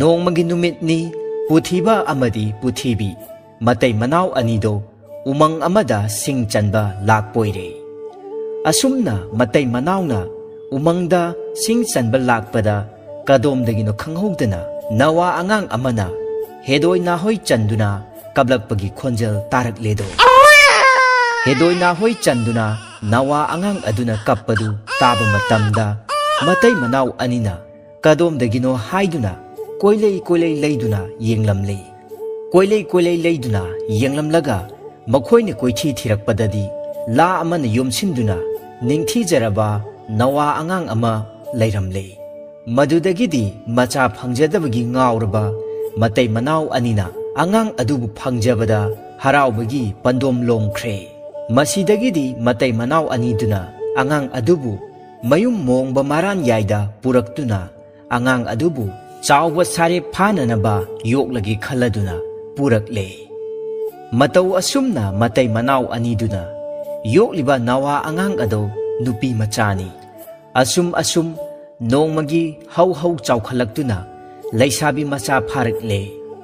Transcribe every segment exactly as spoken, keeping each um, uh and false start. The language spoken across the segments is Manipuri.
ꯅꯣꯡꯃꯒꯤ ꯅꯨꯃꯤꯠꯅꯤ꯫ ꯄꯨꯊꯤꯕ ꯑꯃꯗꯤ ꯄꯨꯊꯤꯕꯤ, ꯃꯇꯩ ꯃꯅꯥꯎ ꯑꯅꯤꯗꯣ ꯎꯃꯪ ꯑꯃꯗ ꯁꯤꯡ ꯆꯟꯕ ꯂꯥꯛꯄ ꯑꯣꯏꯔꯦ꯫ ꯑꯁꯨꯝꯅ ꯃꯇꯩ ꯃꯅꯥꯎꯅ ꯎꯃꯪꯗ ꯁꯤꯡ ꯆꯟꯕ ꯂꯥꯛꯄꯗ, ꯀꯗꯣꯝꯗꯒꯤꯅꯣ ꯈꯪꯍꯧꯗꯅ ꯅꯋꯥ ꯑꯉꯥꯡ ꯑꯃꯅ ꯍꯦꯗꯣꯏ ꯅꯥꯍꯣꯏ ꯆꯟꯗꯨꯅ ꯀꯞꯂꯛꯄꯒꯤ ꯈꯣꯟꯖꯦꯜ ꯇꯥꯔꯛꯂꯦꯗꯣ꯫ ꯍꯦꯗꯣꯏ ꯅꯥꯍꯣꯏ ꯆꯟꯗꯨꯅ ꯅꯋꯥ ꯑꯉꯥꯡ ꯑꯗꯨꯅ ꯀꯞꯄꯗꯨ ꯇꯥꯕ ꯃꯇꯝꯗ, ꯃꯇꯩ ꯃꯅꯥꯎ ꯑꯅꯤꯅ ꯀꯗꯣꯝꯗꯒꯤꯅꯣ ꯍꯥꯏꯗꯨꯅ ꯀꯣꯏꯂꯩ ꯀꯣꯏꯂꯩ ꯂꯩꯗꯨꯅ ꯌꯦꯡꯂꯝꯂꯦ꯫ ꯀꯣꯏꯂꯩ ꯀꯣꯏꯂꯩ ꯂꯩꯗꯨꯅ ꯌꯦꯡꯂꯝꯂꯒ, ꯃꯈꯣꯏꯅ ꯀꯣꯏꯊꯤ ꯊꯤꯔꯛꯄꯗꯗꯤ, ꯂꯥ ꯑꯃꯅ ꯌꯣꯝꯁꯤꯟꯗꯨꯅ ꯅꯤꯡꯊꯤꯖꯔꯕ ꯅꯋꯥ ꯑꯉꯥꯡ ꯑꯃ ꯂꯩꯔꯝꯂꯦ꯫ ꯃꯗꯨꯗꯒꯤꯗꯤ ꯃꯆꯥ ꯐꯪꯖꯗꯕꯒꯤ ꯉꯥꯎꯔꯕ ꯃꯇꯩ ꯃꯅꯥꯎ ꯑꯅꯤꯅ ꯑꯉꯥꯡ ꯑꯗꯨꯕꯨ ꯐꯪꯖꯕꯗ ꯍꯔꯥꯎꯕꯒꯤ ꯄꯟꯗꯣꯝ ꯂꯣꯝꯈ꯭ꯔꯦ꯫ ꯃꯁꯤꯗꯒꯤꯗꯤ ꯃꯇꯩ ꯃꯅꯥꯎ ꯑꯅꯤꯗꯨꯅ ꯑꯉꯥꯡ ꯑꯗꯨꯕꯨ ꯃꯌꯨꯝ ꯃꯣꯡꯕ ꯃꯔꯥꯟ ꯌꯥꯏꯗ ꯄꯨꯔꯛꯇꯨꯅ, ꯑꯉꯥꯡ ꯑꯗꯨꯕꯨ ꯆꯥꯎꯕ ꯁꯥꯔꯦꯞ ꯐꯥꯅꯅꯕ ꯌꯣꯛꯂꯒꯦ ꯈꯜꯂꯗꯨꯅ ꯄꯨꯔꯛꯂꯦ꯫ ꯃꯇꯧ ꯑꯁꯨꯝꯅ ꯃꯇꯩ ꯃꯅꯥꯎ ꯑꯅꯤꯗꯨꯅ ꯌꯣꯛꯂꯤꯕ ꯅꯋꯥ ꯑꯉꯥꯡ ꯑꯗꯨ ꯅꯨꯄꯤ ꯃꯆꯥꯅꯤ꯫ ꯑꯁꯨꯝ ꯑꯁꯨꯝ ꯅꯣꯡꯃꯒꯤ ꯍꯧ ꯍꯧ ꯆꯥꯎꯈꯠꯂꯛꯇꯨꯅ ꯂꯩꯁꯥꯕꯤ ꯃꯆꯥ ꯐꯥꯔꯛꯂꯦ꯫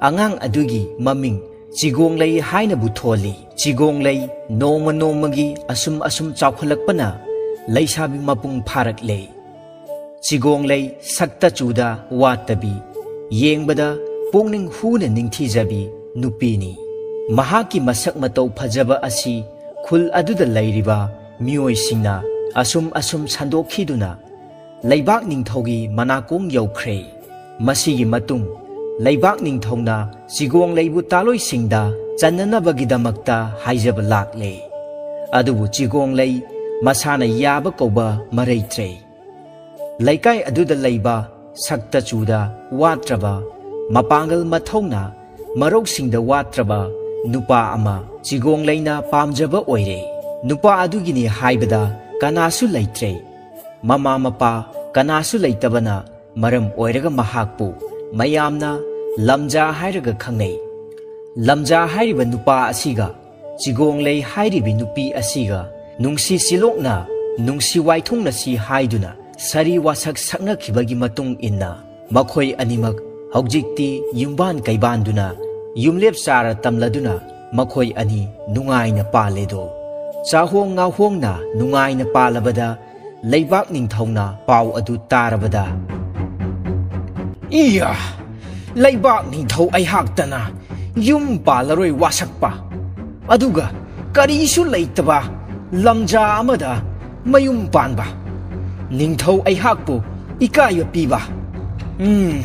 ꯑꯉꯥꯡ ꯑꯗꯨꯒꯤ ꯃꯃꯤꯡ ꯆꯤꯒꯣꯡꯂꯩ ꯍꯥꯏꯅꯕꯨ ꯊꯣꯜꯂꯤ꯫ ꯆꯤꯒꯣꯡꯂꯩ ꯅꯣꯡꯃ ꯅꯣꯡꯃꯒꯤ ꯑꯁꯨꯝ ꯑꯁꯨꯝ ꯆꯥꯎꯈꯠꯂꯛꯄꯅ ꯂꯩꯁꯥꯕꯤ ꯃꯄꯨꯡ ꯐꯥꯔꯛꯂꯦ꯫ ꯆꯤꯒꯣꯡꯂꯩ ꯁꯛꯇ ꯆꯨꯗ ꯋꯥꯠꯇꯕꯤ, ꯌꯦꯡꯕꯗ ꯄꯨꯛꯅꯤꯡ ꯍꯨꯅ ꯅꯤꯡꯊꯤꯖꯕꯤ ꯅꯨꯄꯤꯅꯤ꯫ ꯃꯍꯥꯛꯀꯤ ꯃꯁꯛ ꯃꯇꯧ ꯐꯖꯕ ꯑꯁꯤ ꯈꯨꯜ ꯑꯗꯨꯗ ꯂꯩꯔꯤꯕ ꯃꯤꯑꯣꯏꯁꯤꯡꯅ ꯑꯁꯨꯝ ꯑꯁꯨꯝ ꯁꯟꯗꯣꯛꯈꯤꯗꯨꯅ ꯂꯩꯕꯥꯛ ꯅꯤꯡꯊꯧꯒꯤ ꯃꯅꯥꯀꯣꯡ ꯌꯧꯈ꯭ꯔꯦ꯫ ꯃꯁꯤꯒꯤ ꯃꯇꯨꯡ ꯂꯩꯕꯥꯛ ꯅꯤꯡꯊꯧꯅ ꯆꯤꯒꯣꯡꯂꯩꯕꯨ ꯇꯥꯂꯣꯏꯁꯤꯡꯗ ꯆꯟꯅꯅꯕꯒꯤꯗꯃꯛꯇ ꯍꯥꯏꯖꯕ ꯂꯥꯛꯂꯦ꯫ ꯑꯗꯨꯕꯨ ꯆꯤꯒꯣꯡꯂꯩ ꯃꯁꯥꯅ ꯌꯥꯕ ꯀꯧꯕ ꯃꯔꯩꯇ꯭ꯔꯦ꯫ ꯂꯩꯀꯥꯏ ꯑꯗꯨꯗ ꯂꯩꯕ ꯁꯛꯇ ꯆꯨꯗ ꯋꯥꯠꯇ꯭ꯔꯕ, ꯃꯄꯥꯡꯒꯜ ꯃꯊꯧꯅ ꯃꯔꯧꯁꯤꯡꯗ ꯋꯥꯠꯇ꯭ꯔꯕ ꯅꯨꯄꯥ ꯑꯃ ꯆꯤꯒꯣꯡꯂꯩꯅ ꯄꯥꯝꯖꯕ ꯑꯣꯏꯔꯦ꯫ ꯅꯨꯄꯥ ꯑꯗꯨꯒꯤꯅꯤ ꯍꯥꯏꯕꯗ ꯀꯅꯥꯁꯨ ꯂꯩꯇ꯭ꯔꯦ꯫ ꯃꯃꯥ ꯃꯄꯥ ꯀꯅꯥꯁꯨ ꯂꯩꯇꯕꯅ ꯃꯔꯝ ꯑꯣꯏꯔꯒ ꯃꯍꯥꯛꯄꯨ ꯃꯌꯥꯝꯅ ꯂꯝꯖꯥ ꯍꯥꯏꯔꯒ ꯈꯪꯅꯩ꯫ ꯂꯝꯖꯥ ꯍꯥꯏꯔꯤꯕ ꯅꯨꯄꯥ ꯑꯁꯤꯒ ꯆꯤꯒꯣꯡꯂꯩ ꯍꯥꯏꯔꯤꯕꯤ ꯅꯨꯄꯤ ꯑꯁꯤꯒ ꯅꯨꯡꯁꯤ ꯁꯤꯂꯣꯛꯅ ꯅꯨꯡꯁꯤ ꯋꯥꯏꯊꯨꯡꯅꯁꯤ ꯍꯥꯏꯗꯨꯅ ꯁꯥꯔꯤ ꯋꯥꯁꯛ ꯁꯛꯅꯈꯤꯕꯒꯤ ꯃꯇꯨꯡ ꯏꯟꯅ ꯃꯈꯣꯏ ꯑꯅꯤꯃꯛ ꯍꯧꯖꯤꯛꯇꯤ ꯌꯨꯝꯕꯥꯟ ꯀꯩꯕꯥꯟꯗꯨꯅ ꯌꯨꯝꯂꯦꯞ ꯆꯥꯔ ꯇꯝꯂꯗꯨꯅ ꯃꯈꯣꯏ ꯑꯅꯤ ꯅꯨꯡꯉꯥꯏꯅ ꯄꯥꯜꯂꯦꯗꯣ꯫ ꯆꯥꯍꯣꯡ ꯉꯥꯍꯣꯡꯅ ꯅꯨꯡꯉꯥꯏꯅ ꯄꯥꯜꯂꯕꯗ ꯂꯩꯕꯥꯛ ꯅꯤꯡꯊꯧꯅ ꯄꯥꯎ ꯑꯗꯨ ꯇꯥꯔꯕꯗ, "ꯏꯌꯥ! ꯂꯩꯕꯥꯛ ꯅꯤꯡꯊꯧ ꯑꯩꯍꯥꯛꯇꯅ ꯌꯨꯝ ꯄꯥꯜꯂꯔꯣꯏ ꯋꯥꯁꯛꯄ, ꯑꯗꯨꯒ ꯀꯔꯤꯁꯨ ꯂꯩꯇꯕ ꯂꯝꯖꯥ ꯑꯃꯗ ꯃꯌꯨꯝ ꯄꯥꯟꯕ, ꯅꯤꯡꯊꯧ ꯑꯩꯍꯥꯛꯄꯨ ꯏꯀꯥꯏꯕ ꯄꯤꯕ, ꯎꯝ,